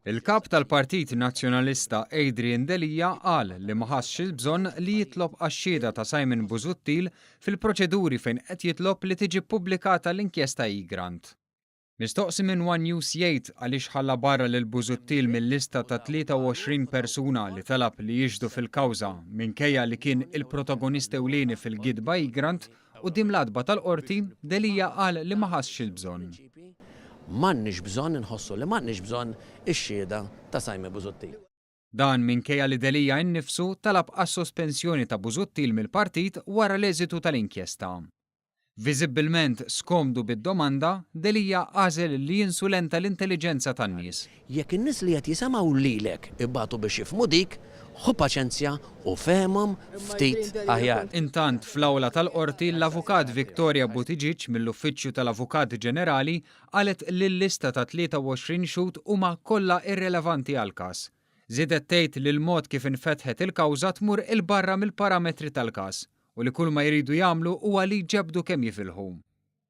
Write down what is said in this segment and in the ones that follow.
Il-Kap tal-Partit Nazzjonalista Adrian Delia qal li ma ħassx il-bżonn li jitlob għax-xhieda ta' Simon Busuttil fil-proċeduri fejn qed jitlob li tiġi ppubblikata l-inkjesta Egrant. Mistoqsi minn one News jgħid għaliex ħalla barra lil Busuttil mil-lista ta' 23 persuna li talab li jixhdu fil-kawża minkejja li kien il-protagonist ewlieni fil-gidba Egrant, Quddiem l-għatba tal-Qorti, Delia qal li ma ħassx il-bżonn. M'għandniex bżonn, inħossu li m'għandniex bżonn ix-xhieda ta' Simon Busuttil. Dan minkejja li Delia innifsu talab għas-sospensjoni ta' Busuttil mill-partit wara l-eżitu tal-inkjesta. Viżibbilment skomdu bid-domanda, Delia għażel li jinsulenta l-intelliġenza tan-nies. Jekk in-nies li qed jisemgħu lilek ibatu biex jifhmu dik, ħu paċenzja u fehmhom ftit aħjar. Intant, fl-awla tal-Qorti, l-Avukat Victoria Buttigieg mill-Uffiċċju tal-Avukat Ġenerali qalet li l-lista ta' 23 xhud huma kollha irrelevanti għall-każ. Żiedet tgħid li l-mod kif infetħet il-kawża tmur 'il barra mill-parametri tal-każ u li kulma jridu jagħmlu huwa li jġebbdu kemm jifilħu.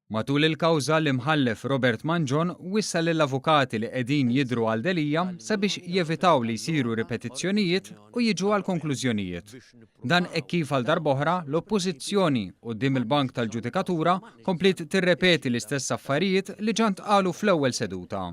Matul il-kawża, l-Imħallef Robert Mangion wissa lill-avukati li qegħdin jidhru għal Delia sabiex jevitaw li jsiru ripetizzjonijiet u jiġu għal konklużjonijiet. Dan hekk kif għal darb'oħra l-Oppożizzjoni, quddiem il-bank tal-ġudikatura, kompliet tirrepeti l-istess affarijiet li ġa ntqalu fl-ewwel seduta.